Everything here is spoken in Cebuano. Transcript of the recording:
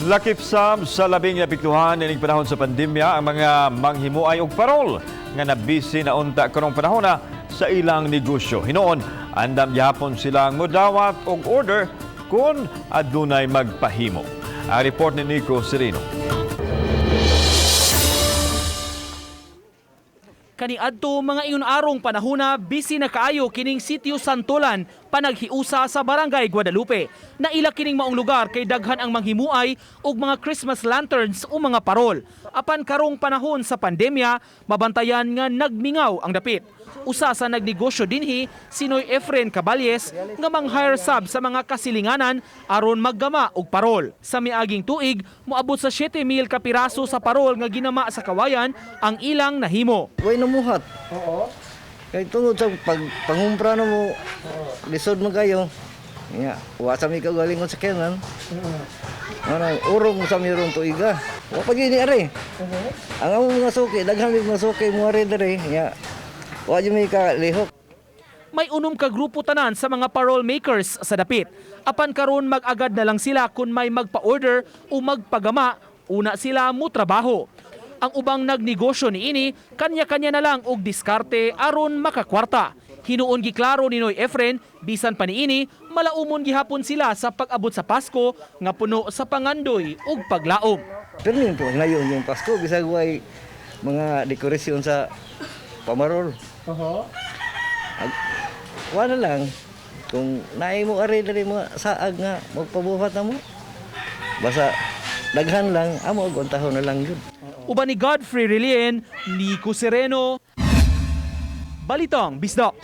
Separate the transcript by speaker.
Speaker 1: Lakip sab sa labing naapektuhan ining panahon sa pandemya ang mga manghimuay og parol nga nabisi na unta karong panahona sa ilang negosyo. Hinuon, andam gihapon silang mudawat og order kung adunay magpahimo. Ang report ni Nico Sereno.
Speaker 2: Kaniadto mga ingon arong panahona, busy na kaayo kining Sitio Santolan, panaghiusa sa Barangay Guadalupe. Naila kining maong lugar kay daghan ang manghimuay og mga Christmas lanterns o mga parol. Apan karong panahon sa pandemya, mabantayan nga nagmingaw ang dapit. Usa sa nagnegosyo dinhi, si Noy Efren Caballes, nga mang-hire sab sa mga kasilinganan aron maggama og parol. Sa miaging tuig, moabot sa 7,000 ka piraso sa parol nga ginama sa kawayan ang ilang nahimo.
Speaker 3: Way namuhat. Oo. Kay tungod sa pag pangumpra na mo, lisod man kayo. Nya, wa sa mi kagalingon sa kenan. Ano, urong sa mi ron tuiga. Wa pa gyud ni are. Ang among mga suki, daghan mi mga suki mo are dere. Nya, wa jud mi ka lihok.
Speaker 2: May 6 ka grupo tanan sa mga parol makers sa dapit. Apan karon mag-agad na lang sila kung may magpa-order o magpagama, una sila mo trabaho. Ang ubang nagnegosyo niini, kanya-kanya na lang og diskarte aron makakwarta. Hinuon giklaro ni Noy Efren, bisan pa niini, malaumon gihapon sila sa pag-abot sa Pasko nga puno sa pangandoy ug paglaom.
Speaker 3: Pero yun po, ngayon yung Pasko, bisag way mga dekorasyon sa pamarol. Wala lang. Kung naay mo are diri mga saag nga magpabuhat na mo. Basta daghan lang, amo og untahon na lang yun.
Speaker 2: Uban ni Godfrey Relien, Nico Sereno, Balitang Bisdak.